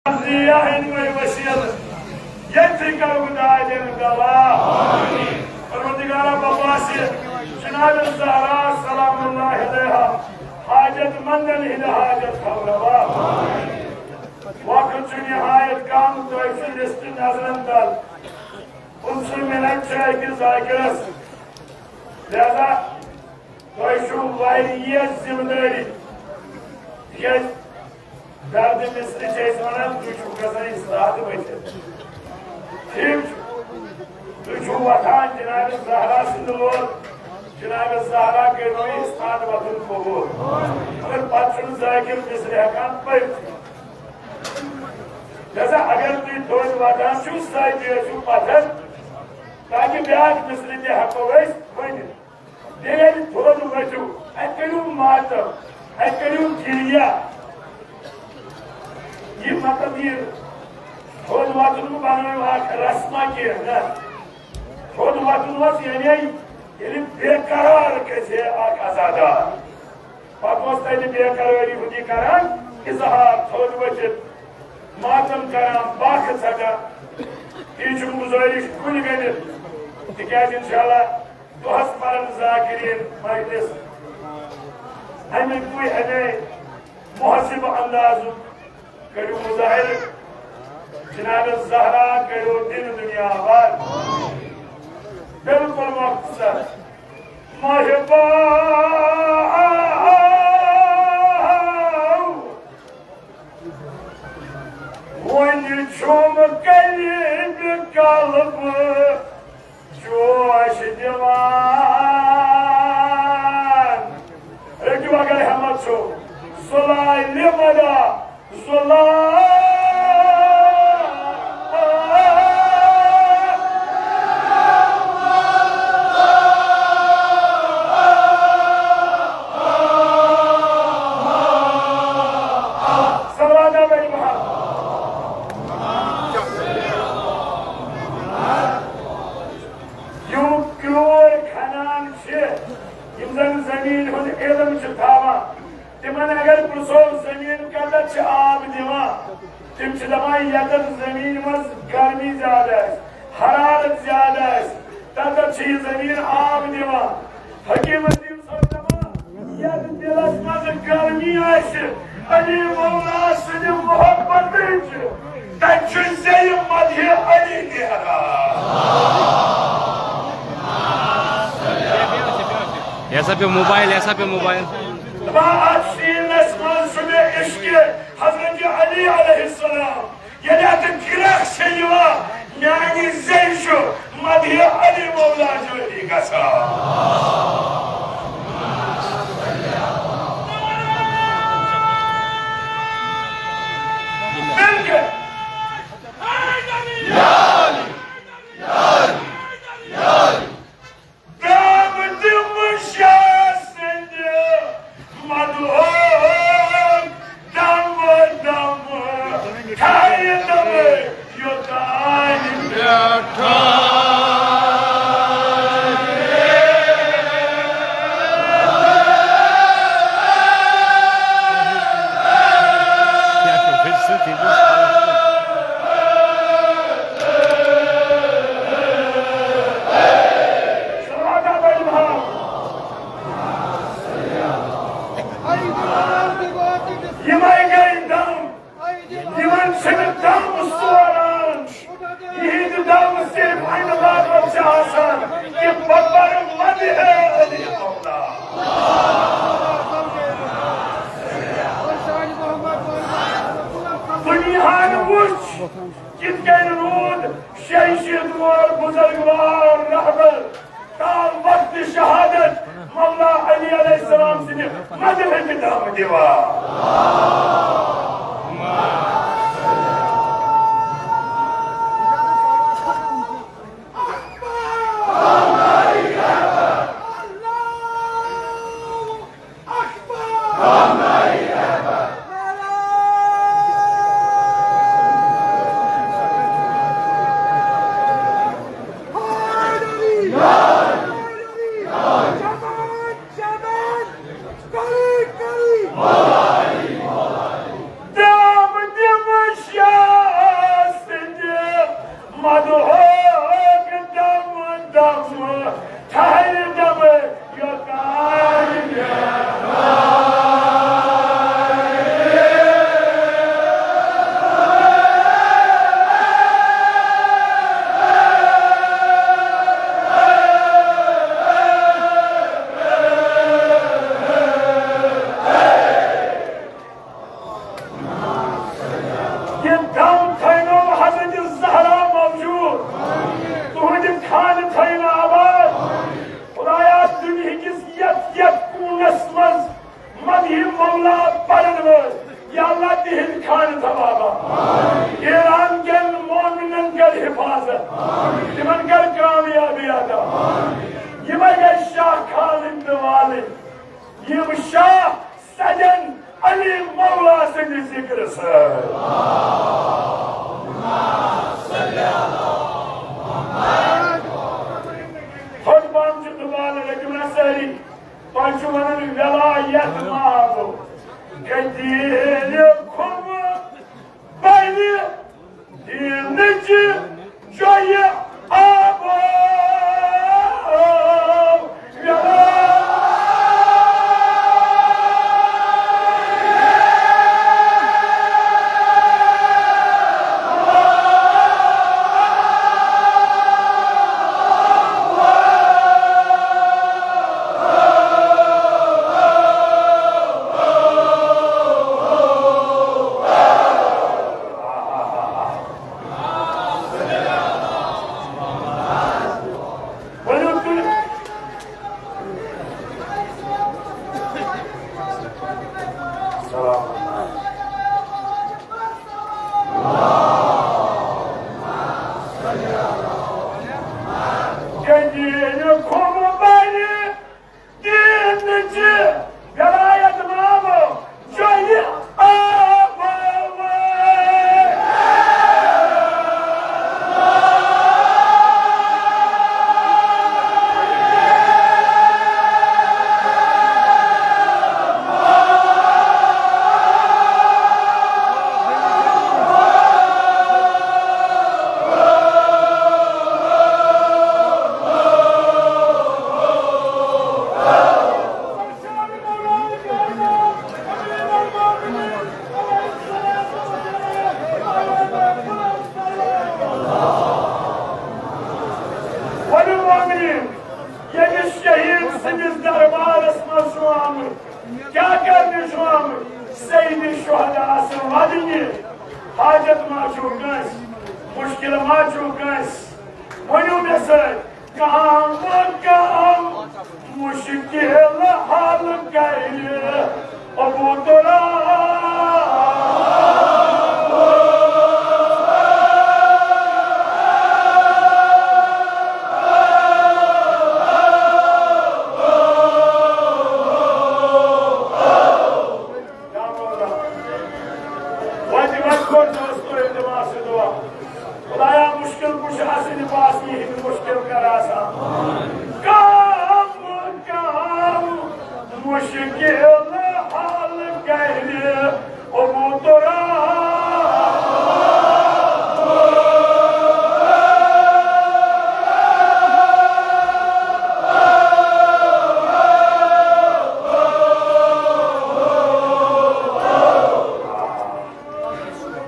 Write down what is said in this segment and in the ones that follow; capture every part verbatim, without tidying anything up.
ذریعہ ہٕنٛدۍ وسیلہٕ ییٚتہِ کرُکھ دادٮ۪ن گواہ۔ پروردگارا، بپاس جناب زہرا سلام اللہ علیہا حاجت مندن ہٕنٛدِ حاجت تھاو روا۔ وقت چھُ نہایت کم، تۄہہِ چھُ لسٹ نظرن تل۔ پٕنٛژٕہ منٹ چھِ أکِس ذاکرس، لہذا تۄہہِ چھُو واریاہ ذمہٕ دٲری، تِکیٛازِ دردِ مصرِ چھِ أسۍ وَنان، تُہۍ چھِو گژھان اِستاد ؤتھِتھ۔ ٹھیٖک چھُ، تُہۍ چھِو وۄتھان جناب زہرا سٕنٛدِ لول، جناب زہرا کٔرِو یہِ اِستاد وۄتھُن قبوٗل، مگر پَتہٕ چھُنہٕ ذاکر مصرِ ہٮ۪کان پٔرِتھ۔ لہذا اگر تُہۍ تھوٚد وۄتھان چھِو، سۭتۍ ٲسِو پَتھر، تاکہِ بیٛاکھ مصرِ تہِ ہٮ۪کو أسۍ ؤنِتھ۔ بیٚیہِ ییٚلہِ تھوٚد ؤتھِو، اَتہِ کٔرِو ماتم، اَتہِ کٔرِو گِریہ۔ یہِ مطلب، یہِ تھوٚد وۄتھُن مہٕ بنٲیِو اکھ رسمہ کینٛہہ، نہ۔ تھوٚد وۄتھُن اوس یعنی ییٚلہِ بے قرار گژھِ ہے اکھ عزادار۔ پتہٕ اوس تتہِ بے قرٲری ہُنٛد یہِ کران اظہار، تھوٚد ؤتھِتھ ماتم کران، باکھ ژٹان۔ یہِ چھُم گُزٲرِش کُنہِ گٔنِتھ، تِکیٛازِ انشاءاللہ دۄہس پرن ذاکرین مجلس۔ اَمہِ پُے اَمے مہذب اندازُک کٔرِو مظاہرٕ، جناب زہرا کٔرِو دِن دُنیا آباد۔ بالکل مختصر۔ محبا وۄنۍ چھُم قریب قلب جوش دِوان۔ رٔٹِو اگر ہٮ۪مت چھو، زُلالہِ مدہ، زُلالہِ۔ صلوات علی محمد۔ یِم کرٛوٗر کھنان چھِ، یِم زن زٔمیٖن ہُنٛد علم چھِ تھاوان، تِمن اگر پرٛژھو، زٔمیٖن کتٮ۪تھ چھِ آب دِوان؟ تِم چھِ دپان، یتٮ۪تھ زٔمیٖنہِ منٛز گرمی زیادٕ آسہِ، حرارت زیادٕ آسہِ، تتٮ۪تھ چھِ یہِ زٔمیٖن آب دِوان۔ حکیٖم حکیٖم صٲب دپان، یتھ دِلس منٛز گرمی آسہِ، علی مولا سٕنٛدِ محبتٕچ، تتہِ چھُ زیٚیہِ مدحِ علی نیران۔ یہِ ہسا پیوٚو موبایل، یہِ ہسا پیوٚو موبایل۔ دپان، اتھ سیٖنس منٛز چھُ مےٚ عشقِ حضرت علی علیہ السلام۔ ییٚلہِ اَتھ گرٛکھ چھےٚ یِوان، میٛانہِ زیٚیہِ چھُ مدحِ علی مولا جٲری گژھان۔ بلکہِ دامہٕ دِمہٕ شاہ سٕنٛدِ مدحُک دمہٕ دمہٕ کھیہِ دمہٕ یوٚتانۍ پٮ۪ٹھٕ۔ یِمے گٔے دم، یِمن چھِنہٕ دم سوران۔ یِہِنٛدِ دم صرف اَمہِ باپتھ چھِ آسان کہِ بہٕ پَرٕ مدحِ علی مولا۔ دُنیاہن وُچھ کِتھ کٔنۍ روٗد شہید وول بُزرگوار رہبر۔ تام وقت شہادت مولا علی علیہ السلام سٕنٛدِ مدحٕکۍ دم دِوان۔ تِمن کر کامیابی عطا۔ یِمے گٔے شاہ کھالٕنۍ تہٕ والٕنۍ، یِم شاہ سجن علی مولا سٕنٛدِ ذِکرٕ سۭتۍ۔ تھوٚد پہم چھُ دُبارٕ رٔٹِو نا سٲری۔ تۄہہِ چھُ وَنان ولایت ماگو، گٔے دیٖنہِ کھُمہٕ بَنہِ دیٖنٕچ جۄیہِ آبو۔ ؤلِو تُہۍ۔ سلام۔ گٔے دیٖنہِ کھُمہٕ بَنہِ دیٖنٕچ ولایت ماگو، جۄیہِ آبو۔ ؤلِو مومنیٖن، ییٚمِس شہیٖد سٕنٛدِس دربارس منٛز چھُ آمُت، کیٛاہ کرنہِ چھُ آمُت؟ سید شہدا سُنٛد ودنہِ۔ حاجت ما چھُو کٲنٛسہِ؟ مُشکل ما چھُو کٲنٛسہِ؟ ؤنِو مےٚ سۭتۍ۔ کم کم مشکل حل کرِ ابو تراب۔ یا مولا، وتہِ وتہِ کوٚر دوستو التماس دعا۔ خدایا، مشکل کُش آسہِ نہٕ پاسنی ہٕنٛدۍ مشکل کر آسان۔ کم کم مشکل حل کرِ ابو تراب۔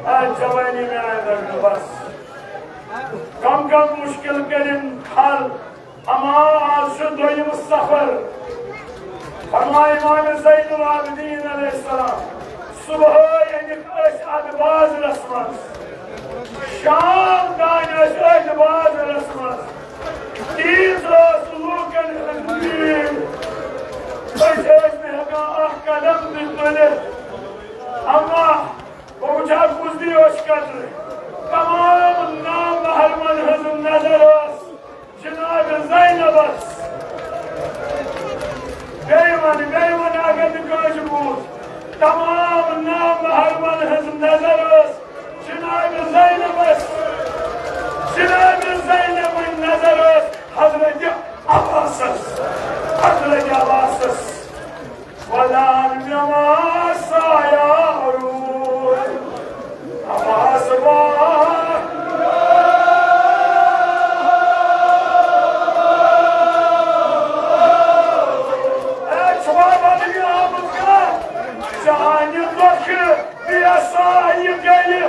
آ جوانی میانہِ لگنہٕ بس۔ کم کم مشکل کٔرِن حل۔ اما آز چھُ دوٚیِم سفر۔ فرماو امام زین العابدین علیہ السلام، صبحٲے أنِکھ أسۍ اتھ بازرس منٛز، شام تام ٲسۍ أتھۍ بازرس منٛز۔ تیٖژ ٲس لوٗکن ہٕنٛز بھیٖڑ، أسۍ ٲسۍ نہٕ ہٮ۪کان اکھ قدم تہِ تُلِتھ۔ اما بہٕ وٕچھا کُس دی اوس قدر۔ تمام نامحرمن ہٕنٛز نظر ٲس جناب زینبس۔ بیٚیہِ وَنہٕ، بیٚیہِ وَنہٕ اگر نہٕ کٲنٛسہِ بوٗز۔ تمام نامحرمن ہٕنٛز نظر ٲس جناب زینبس۔ جناب زینبٕنۍ نظر ٲس حضرت عباسس۔ حضرت عباسس۔ ودان مےٚ ما سایہ روٗد عباس وار۔ اے چھُوا وننہِ آمُت کانٛہہ؟ چانہِ دۄکھٕ بیسا یہِ گٔیہِ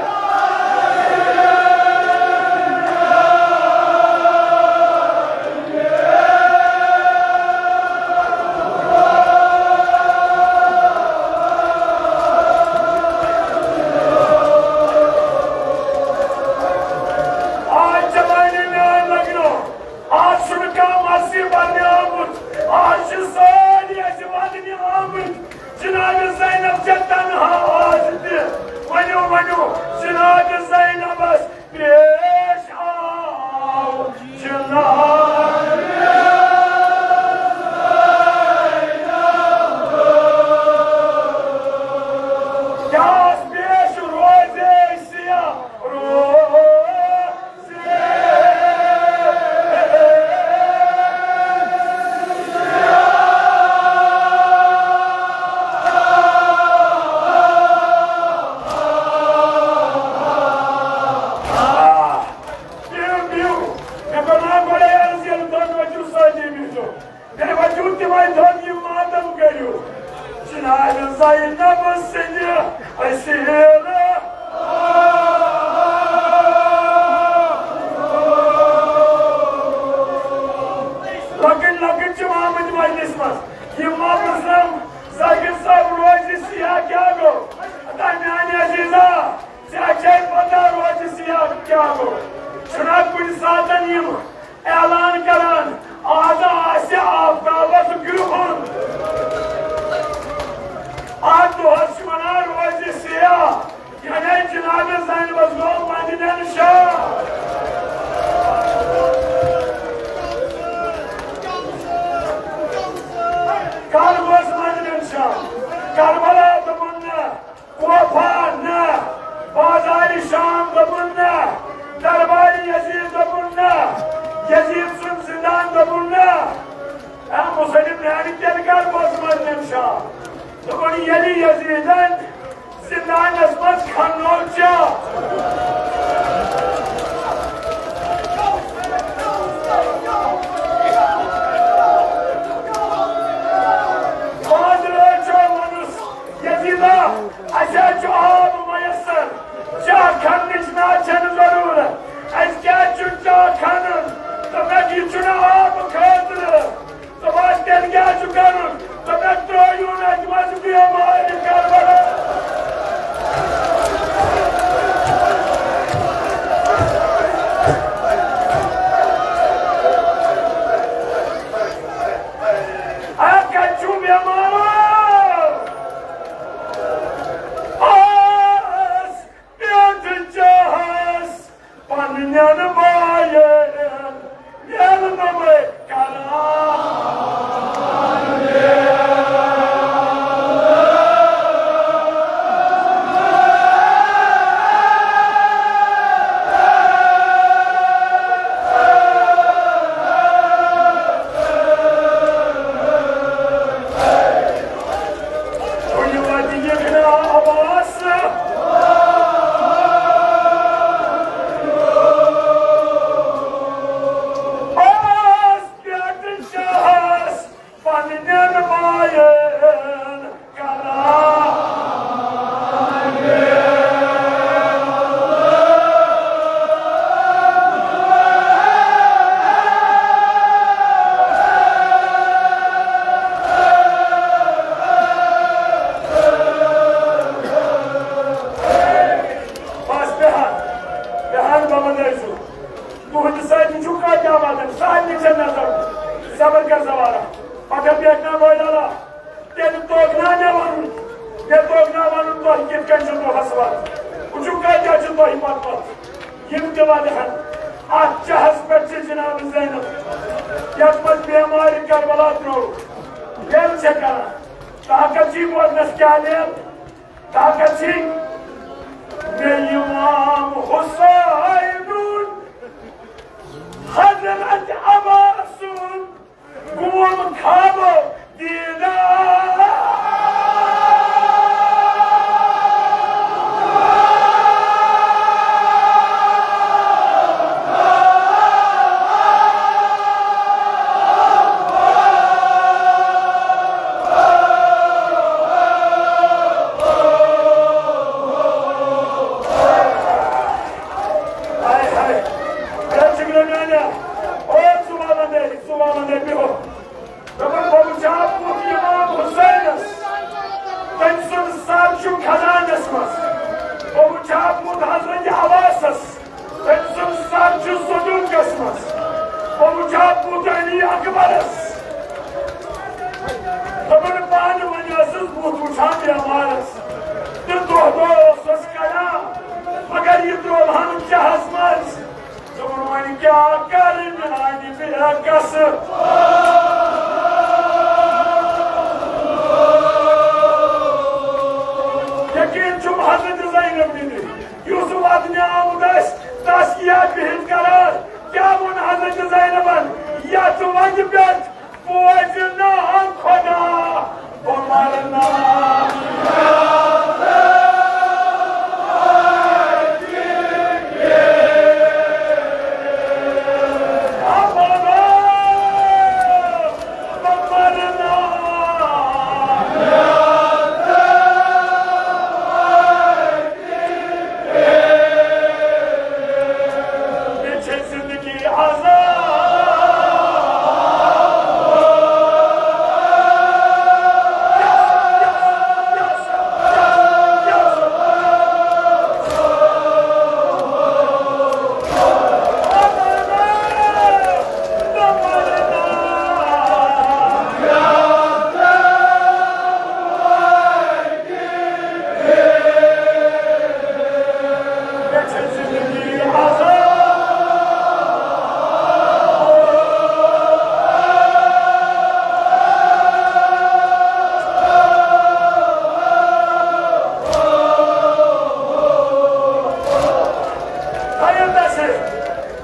چھُنہ کُنہِ ساتن یِم اعلان کران، آز آسہِ آفتابس کرٛہُن، اتھ دۄہس چھِ ونان روزِ سیاہ۔ یعنی جناب زینبس گوٚو مدنین شاہ۔ کر گوس مدنین شاہ؟ کربلا دوٚپُن نہ، کوفہ نہ، بازار شام دوٚپُن نہ، دربار یزید دوٚپُن نہ، یزید سُنٛد زندان دوٚپُن نہ۔ اے مسلم میانہِ تیٚلہِ کر گوس مدنین شاہ؟ دوٚپُن ییٚلہِ یزیدن زندانس منٛز کھنو چا۔ بازرٕ چھُ ووٚنُس، یزیدا، اسہِ حظ چھُ آب میسر، چاہ کھننٕچ نہ حظ چھنہٕ ضروٗرت۔ اسہِ کیازِ چھُ چاہ کھنُن؟ دوٚپمَکھ، یہِ چھُنہٕ آبہٕ خٲطرٕ۔ دوٚپمَس، تیٚلہِ کیٛاہ چھُ کَرُن؟ دوٚپمَکھ، ترٛٲیِو نہٕ اَتہِ منٛز بیمارِ کربلا۔ اَتھ کَتہِ چھُ بیمار؟ آس پٮ۪ٹھ چاہَس پننٮ۪ن بایَن میلنہٕ وَے کران۔ کُنہِ وَتہِ یِکھ نہٕ آواز۔ آواز پٮ۪ٹھ چھَس پننٮ۪ن بایَن کران۔ بس بیٚہن، بیٚہن بمن ٲسِو۔ تُہنٛدِ سۭتۍ چھُ کتھ کیٛاہ واتان، سارنٕے چھےٚ نظر۔ صبر کر سوارا، پگاہ بیٹھنا بٲے لالا۔ تیٚلہِ توٚگ نا مےٚ وَنُن، مےٚ توٚگ نا وَنُن تۄہہِ کِتھ کٔنۍ چھُ دۄہَس وَتھ؟ وٕچھِو کۭتیٛاہ چھِ تۄہہِ پَتہٕ پَتہٕ۔ یِم تہِ وَدٕہَن اَتھ چاہَس پٮ۪ٹھ چھِ جِناب زینب، یَتھ منٛز بیمارِ کربلا ترٛوو۔ لیل چھےٚ کران، طاقت چھِ ووتنَس کیٛاہ لیل؟ طاقت چھِ مےٚ اِمام حسینُن، حضرت عباسُن۔ گوم خابو دیدار۔ ہاے ہاے، کیٛاہ چھُکھ رَنان یا؟ او، ژٕ وَلہٕ دے، ژٕ وَلہٕ دے، بِہو۔ دوٚپُن، بہٕ وٕچھِ ہا بُتھ اِمام حُسینَس، تٔمۍ سُنٛد سر چھُ خزانَس منٛز۔ بہٕ وٕچھِ ہا بُتھ حضرت عباسَس، تٔمۍ سُنٛد سر چھُ صندوٗقَس منٛز۔ بہٕ وٕچھِ ہا بُتھ علی اکبرَس۔ دوٚپُن، پانہٕ وۄنۍ ٲسٕس بُتھ وٕچھان بیمارَس۔ تہٕ دۄہ دۄہ اوسُس کڑان، مگر یہِ ترٛووہَن چاہَس منٛز۔ دوٚپُن، وۄنۍ کیٛاہ کَرٕ میٛانہِ بیکس؟ یقیٖن چھُم حضرت زینب نِنہِ، یُس وَدنہِ آمُت آسہِ، تَس یِیا بِہِتھ قرار۔ کیٛاہ ووٚن حضرت زینبن یَتھ وَتہِ پٮ۪ٹھ؟ بوزِ نا خدا، بہٕ مرٕ نا۔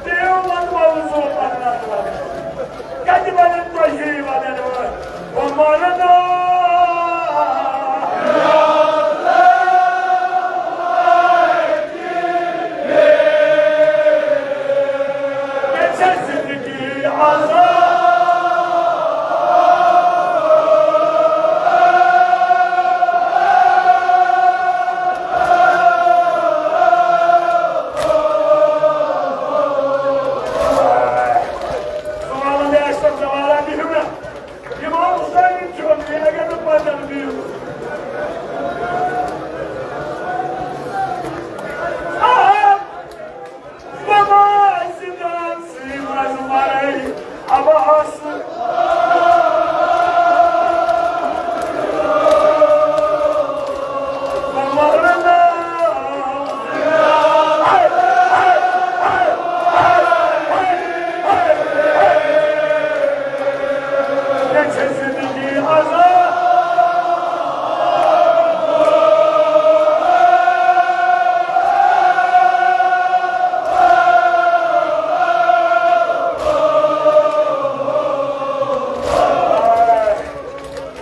دیو وند ووزو پننا۔ کتہِ ونن تۄہہِ ودن وٲلۍ؟ وۄنۍ مرنا۔ مےٚ چھےٚ زندگی عذاب۔ سبحان اللہ، اشرف جمالا بِہِو نا۔ امام حسین چھُ، بیٚیہِ اگر نہٕ پتہٕ بِہِو۔ آ، بابا، اَسہِ دان سٕے منٛز مَرَے عباس۔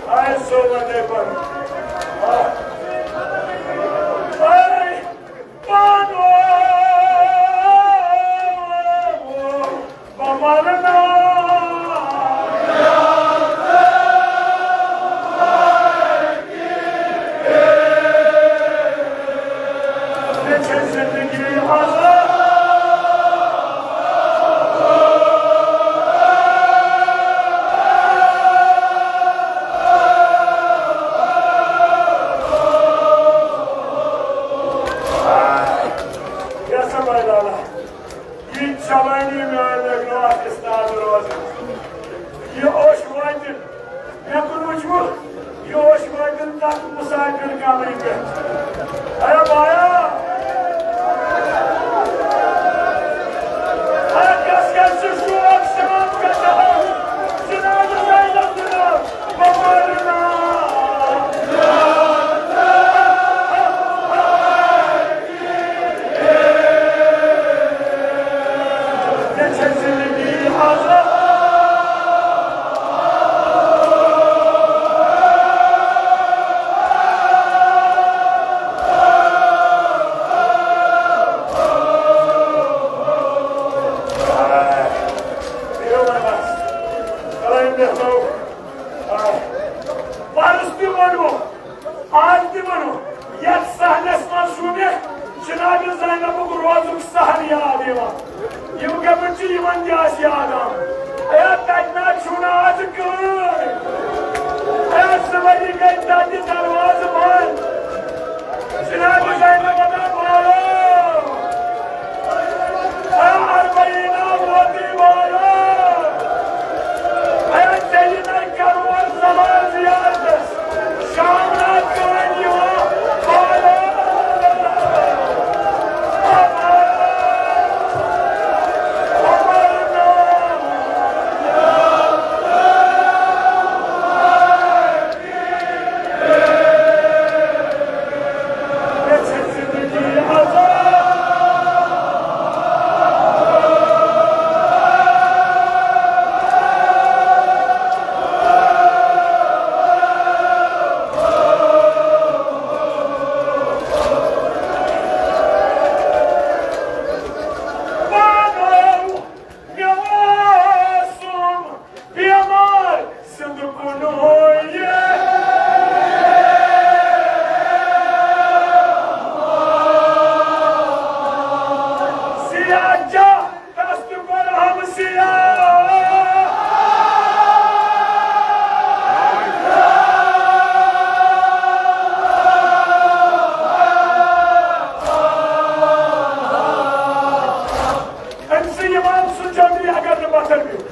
آے سومن دے پر۔ آے پانو۔ بمرنا۔ مےٚ چھےٚ زندگی عذاب۔ یا سا بھائی لالا، یہِ جوانی میٲنۍ لٔگۍ نہٕ اَتھ استاد روزنَس۔ یہِ اوس وٲتِتھ، مےٚ کُن وٕچھوٕ، یہِ اوس وٲتِتھ تَتھ مسافر کمرِ پٮ۪ٹھ۔ اے بایا! اے کس کس چھُ شوق شام گژھان؟ جناب زینب جناب، بمرنا۔ پرس تہِ ونو۔ آز تہِ ونو، یتھ صحنس منٛز چھُ مےٚ جناب زینبُک روزُک صحن یاد یِوان۔ یِم کمن چھِ یِمن تہِ آسہِ یاد آمُت۔ اے تتہِ نہ چھُنہٕ آز کٕہٕنۍ۔ اے زٕ ؤری گٔے تتہِ دروازٕ بنٛد۔ جناب زینب ادا بالو۔ اے اربعین ووتی بالو۔ اے ژےٚ یہِ نَے کرور زمان زیارتس۔ شام رات کٲنۍ یِوان۔ مےٚ اوسُم بیمار سیوٚد کُنوے۔ سیاہ چاہ تس تہِ کوٚر ہم سیاہ۔ أمۍ سٕے امام سُنٛد جنگلی اگر نہٕ پتھر پیوٚو،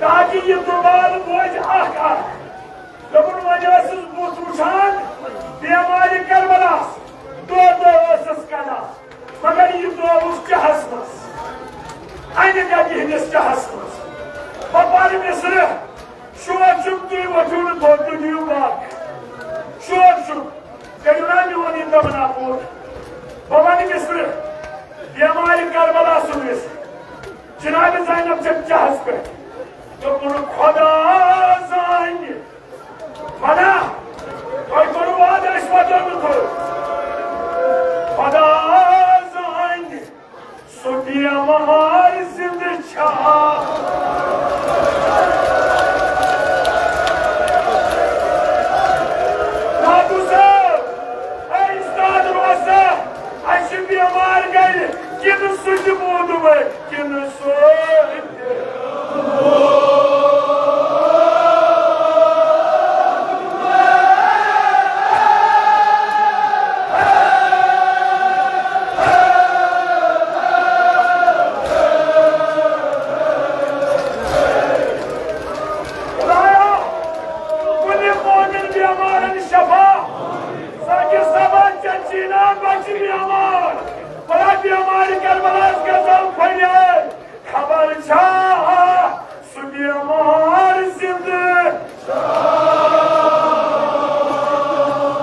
تاکہِ یہِ دُبارٕ بوزِ اکھ اکھ۔ دوٚپُن، وۄنۍ ٲسٕس بُتھ وٕچھان بیمارِ کربلاہَس، دۄہ دۄہ ٲسٕس کڑان، مگر یہِ دۄہ اوس چاہَس منٛز، اَنہِ گَگہِ ہٕنٛدِس چاہَس منٛز۔ بہٕ پَرٕ مِصرٕ، شور چھُم، تُہۍ ؤتھِو نہٕ تھوٚد تہٕ دِیِو باگ۔ شور چھُم، کٔرِو نا میون یہِ تمنا پوٗرٕ۔ بہٕ وَنہٕ مِصرٕ، بیمارِ کربلا سُنٛد چہس پٮ۪ٹھ۔ دوٚپُن، خۄدا زانہِ۔ وَنا، تۄہہِ کوٚروٕ وعدٕ، اَسہِ وَتو نہٕ کوٚر۔ خۄدا زانہِ، سُہ بیمار زِندٕ چھا؟ وادو صٲب، اے اُستاد روزا، اَسہِ چھِ بیمار گَرِ، کِنہٕ سُہ تہِ موٗدمُت، کِنہٕ سُہ تہِ۔ خدایا، کُنہِ مومِن بیمارن شفا، ساقی صٲبا، چچینا بچہِ بیمار، بڑا بیمار کربلاہس گژھان فریاد۔ خبر چھا سُہ بیمار زِندٕ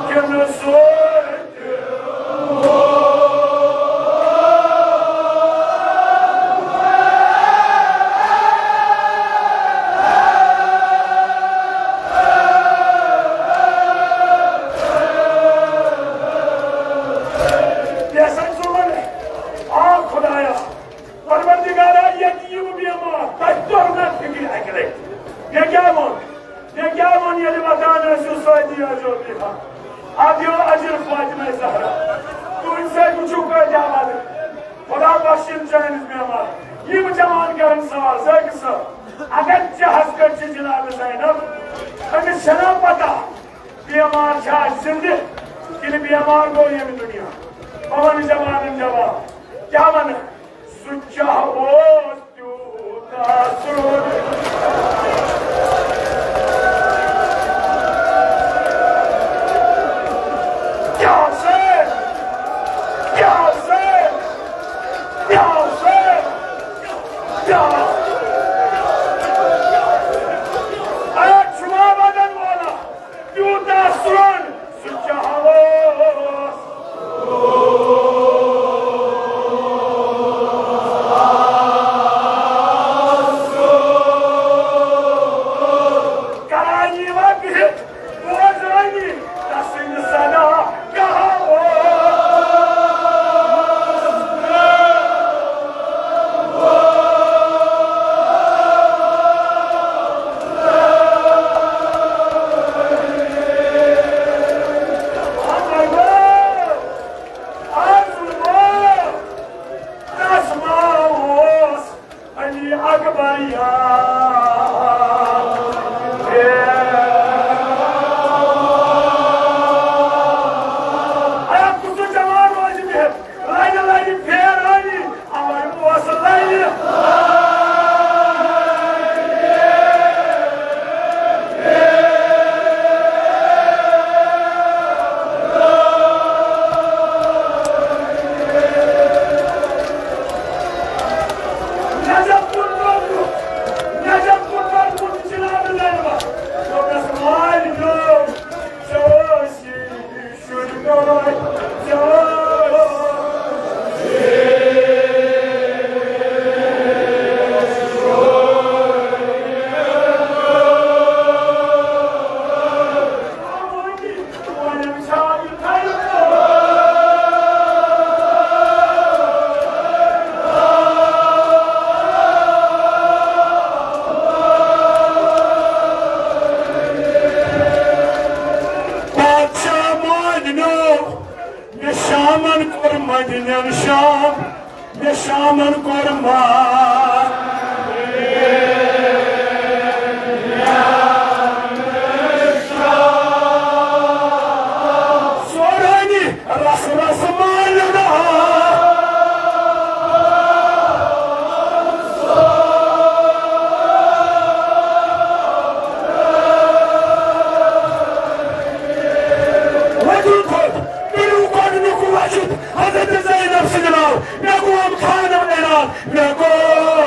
کِنہٕ سُہ تہِ؟ بیٚیہِ ہسا چھُ وَنان، آ خۄدایا، پروردگارا، ییٚتہِ یِم بیمار، تۄہہِ توٚر نہ فِکرِ اَکہِ لَٹہِ؟ مےٚ کیٛاہ ووٚن؟ مےٚ کیٛاہ ووٚن ییٚلہِ وَدان ٲسِو سعدی اجوبی خان؟ اَتھ دِیِو اجر فاطمہ زہرا۔ تُہٕنٛدِ سۭتۍ وٕچھِو کۭتیٛاہ وَدٕ۔ خۄدا بخشِن چٲنِس بیمار۔ یِم جوان کَرَن سوال، ذٲکِر صٲب، اگر چہس پٮ۪ٹھ چھِ جناب زینب، أمِس چھَنا پَتہ بیمار چھا زِندٕ کِنہٕ بیمار گوٚو ییٚمہِ دُنیا؟ بہٕ وَنہٕ جوانَن جواب۔ کیٛاہ وَنہٕ؟ سُہ چاہ اوس تیوٗتاہ سرٛوٚن۔ کیٛاہ اوس؟ کیٛاہ اوس؟ کیٛاہ اوس؟ کیٛاہ اوس؟ اے چھُوا وَدَن والا؟ تیوٗتاہ سرٛوٚن سُہ چاہ اوس۔ کرانی وۄنۍ بِہِتھ بوزٲنی تسٕنٛدِ صدا کیٛاہ اوس۔ علی اکبر یا۔ اے، کُس جوان روزِ بِہِتھ؟ لَرِ لَرِ پھیرٲوی، اَوَے اوس لَرِ۔ نظر کُن ووتمُت، نظر کُن ووتمُت جناب زینبَس۔ دوٚپنَس، مالہِ میون، ژےٚ ٲسی پادشاہ مٲنۍ میون، مےٚ شامن کوٚر مدنٮ۪ن شام، مےٚ شامن کوٚر مدنٮ۪ن شام۔ سورانی رس رس مالنا۔ وجود تھوٚد، تٔمۍ گۄڈٕنیُک وجود حضرت زینب سٕنٛدِ ناو۔ مےٚ گوٚو خانہٕ ویران، مےٚ گوٚو